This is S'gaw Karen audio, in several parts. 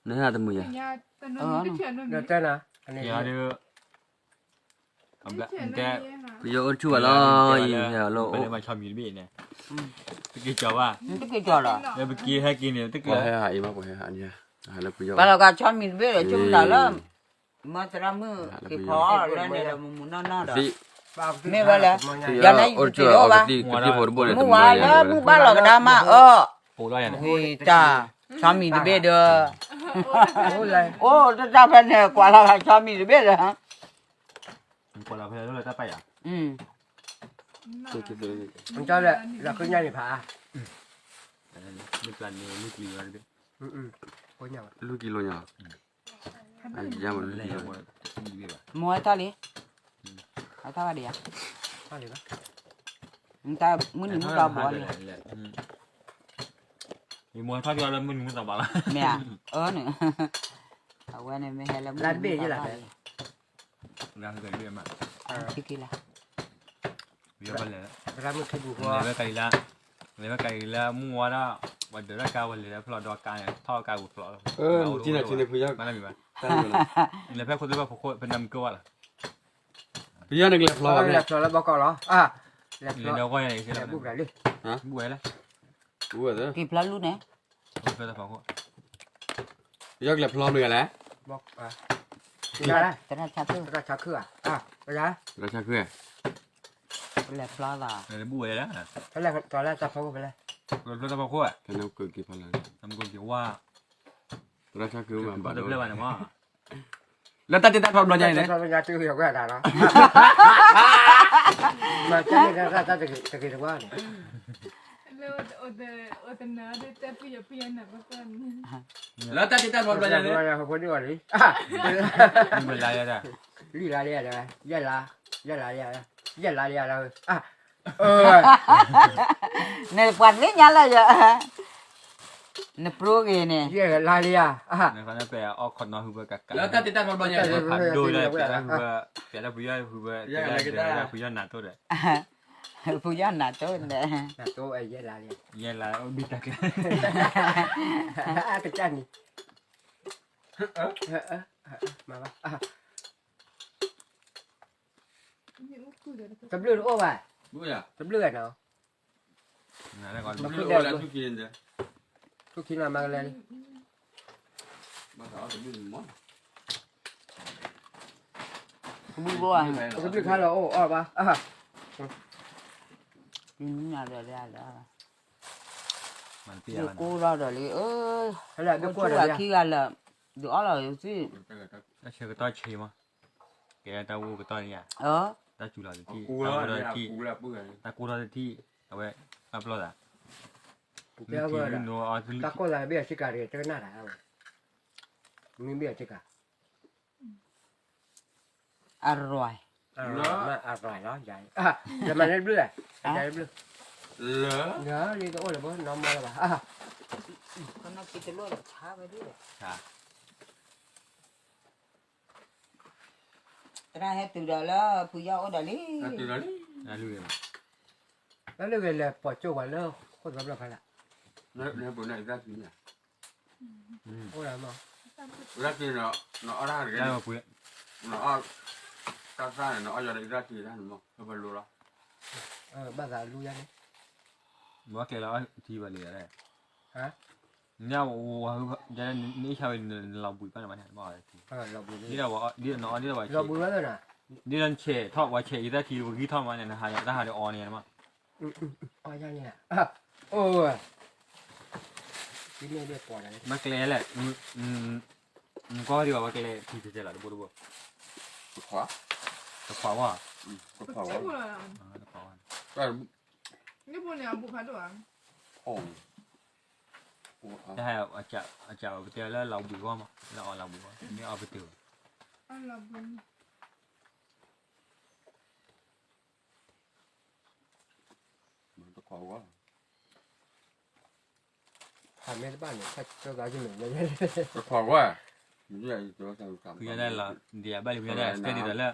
နဟဲတမုာ်ယၤ, ပယီၤအိၣ်တဆူၣ်ဘၣ်လီၤ, ယဟဲလီၤအိၣ်, တက့ၤကီၤဘၣ်, တက့ၤကီၤလီၤ, ပက့ၤဟဲက့ၤန့ၣ် တက့ၤဟဲဟးအံၤမး, ပှၤဟဲဟးအံၤ, ပှၤလီၤကဆီမံၤတဘ့ၣ်ဒီး ဆိကမိၣ်တၢ်လၢ မၢသရၣ်မုၣ်က့ၤဖီလၢန့ၣ်ဒီး မူမူနီၢ်နီၢ်ဒီး မ့ၢ်ဝဲလဲၣ်, ယၤန့ၣ်ယတ့ၤအိၣ်ဘၣ်, မုၢ်ဝါလၢမုၢ်ဘၣ်လီၤကဒါမးအၢ, ဝံၤတၢ်, ဆီမံၤတဘ့ၣ်ဒီး, အိၣ်တတၢ်ဖဲန့ၣ် ကွၢ်လီၤဂာ်ဆီမံၤတဘ့ၣ်ဒီး, ကွၢ်လီၤဖဲလၢတၢ်ပာ်ယၤ, ကၠီလဲၣ် လီၤဃုညါန့ၣ်ဖး, လူကီၤလီၤညါ, မိၢ်ဝဲထီၣ်လံ, အထီၣ်ဘၣ်ဒံးဧါ, မုၢ်နံၤမုၢ်သီဘၣ်လံ, မ့ၢ်ဧါ, အၢန့ၣ်, အဝဲန့ၣ်မ့ၢ်ဟဲလၢမုၢ်နံၤမုၢ်သီဘၣ်လံ, လၢ, လဲၤဝဲကၤလံၤလၢ, လဲၤဝဲကၤလံၤလၢမုၢ်ဝါဒၣ်, ပှၤဒၢးတၢ်ကါ ပှၤလဲၤလၢဖျီဒီကါန့ၣ် ထီၣ်ကါပူၤဖျိးလီၤ, လဲၤဖဲခိၣ်သ့ၣ်ဖဲဖိခိၣ် ဖဲနမုၢ်ကၢဘၣ်လီၤ, ပယီၤန့ၣ်ကလဲၤဖျီ, လဲၤဖျီလၢဘီကီးလီၤ, လဲၤဘူၣ်ပှၤလံ, ဘူၣ်ဝဲလဲၣ်, က့ၤဖျီလူန့ၣ် ပယီၤကလဲၤဖျီမနုၤလဲၣ်, သရၣ်ဆါခု, သရၣ်ဆါခု, လဲၤဖျီသး, လဲၤဖျီသးဖီခိၣ်ဖဲလဲၣ်, လဲၤဖျီသးဖီခိၣ်, သရၣ်ဆါခုမးဘၣ်ဒီး, လၢတၢ်တ့တၢ်ဖျီဘျီညါန့ၣ်, တၢ်တ့တၢ်ဖျီဘျီညါတဂ့ၤတဝါ, လၢတၢ်တ့တၢ်ဖျီဘျီညါန့ၣ်, လံလါလံဧါ, ယဲၢ်လါလံဧါ, ယဲၢ်လါလံဧါ, နပှၤသ့ၣ်ညါလၢယၤ, နပြိဂ့ၤန့ၣ်, ယဲၢ်လါလံဧါ, လၢတၢ်တ့တၢ်ဖျီဘျီညါန့ၣ်, ဖးဒိၣ်ဒီး, ပယီၤဟုဘၢ, ပယီၤနၤတိၢ်ဒီး, ပယီၤနၤတိၢ်ဒီး, ယဲၢ်လါ, တကနံၤ, မၤဘၣ် တဘျုးတအိၣ်ဘၣ်, တဘျုးဂၤနီၤ, ထူၣ်ခံနီၤမၤကလဲၣ်လံ, တဘျုးခါလီၤအိၣ်အီၣ်ဘၣ်, ဒုးကိၢ်ထီၣ်ဒီးလံ, ဒုးကိၢ်ထီၣ်ဒီးလံ, အိၣ်ဆူၣ်ဂၤခံဂၤလၢာ်, ဒုးအီၣ်လီၤသု, တၢ်ဆၢကတီၢ်ဆံးမး, ကဲတၢ်ဝူကတီၢ်န့ၣ်ယါ, တၢ်စူၤလီၤတထံၣ်, တၢ်ကိၢ်ထီၣ်တထံၣ်, တၢ်ကိၢ်ထီၣ်တထံၣ်, အဝဲ, အပျီၢ်သး, တၢ်ကိၢ်သးဘ့ၣ်အစ့ၢ်ကီးတဂ့ၤ တကနၣ်တၢ်, မ့ၢ်ဘ့ၣ်အစ့ၢ်ကီး အရွဲၣ်, အရွဲၣ်လီၤ, ယမၤလၢတဘျုးလဲၣ်, ယမၤလၢတဘျုး, လၢ, လၢတအိၣ်လၢၤဘၣ် နီၢ်မီၢ်လၢၤဘၣ်, သရၣ်ဟဲတုၤဒီးလၢဖုယီၢ်အိၣ်ဒီးလံ, တၢ်လုၢ်ဂ့ၤလဲၤပိာ်ကၠိၣ်ပှၤလၢဃိၣ်သီဘျီၣ်ဖးလၢ်, အိၣ်ဒီးမး, နအီၣ်တၢ်တဂ့ၤ, နအီၣ်, တၢ်သၣ်န့ၣ် နအီၣ်ယီၤဒီးအံသၣ်ထံတၢ်န့ၣ်မး ပလိၤလီၤ, ဘၣ်သးလူယါန့ၣ်, ဘၣ်ကျဲလီၤအီထံဘၣ်လံ, ညါဝဲ, နအ့ၣ်ဆါဝဲ နလီၤဘှံးဘၣ်န့ၣ်, ဒ်ဒီးနဆဲးထီၣ် ပှၤဆဲးအံသၣ်ထံ ပဂံၢ်ထီၣ်မးန့ၣ် နဟးတၢ်ဟးဒီးအီန့ၣ်မး, ဘၣ်ကျဲလဲၣ်, နကွၢ်ဒံးဘၣ် ဘၣ်ကျဲထံတစဲးလီၤ တဘိတဘိ, တခွးဝါ, တခွးဝါ, တဟဲ, အကးပတဲလၢလီၤဘှံးဝဲမး လၢအီလီၤဘှံးဝဲ မ့ၢ်အီပတုာ်ဘၣ် တခွးဝါ, တခွးဝါ, ဖုယီၢ်ဒၣ်လီၤ ဒ်အဘၣ်လံ ဖုယီၢ်ဒၣ် တဲဒ်သိးလၢ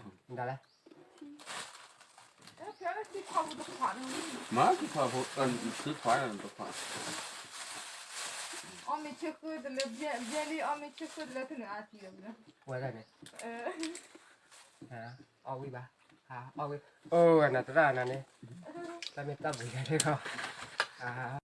ဒ်လဲၣ်, မ့ၢ်ခံခွါဖိ, ခံခွါတခွါ, အီၣ်မ့ၢ်ဆ့ဃုတလၢ, ဘျဲလံ အီၣ်မ့ၢ်ဆ့ဃုတလၢ တနုာ်အါတံၢ်လၢ, ဝဲဒၣ်န့ၣ်, အီၣ်ဝံၣ်ဘၣ်, အီၣ်ဝံၣ်, အိၣ်ဝဲနၤတရၣ်နၤန့ၣ်, တၢ်မ့ၢ်တၢ်ပူၤယၤတခီ, အ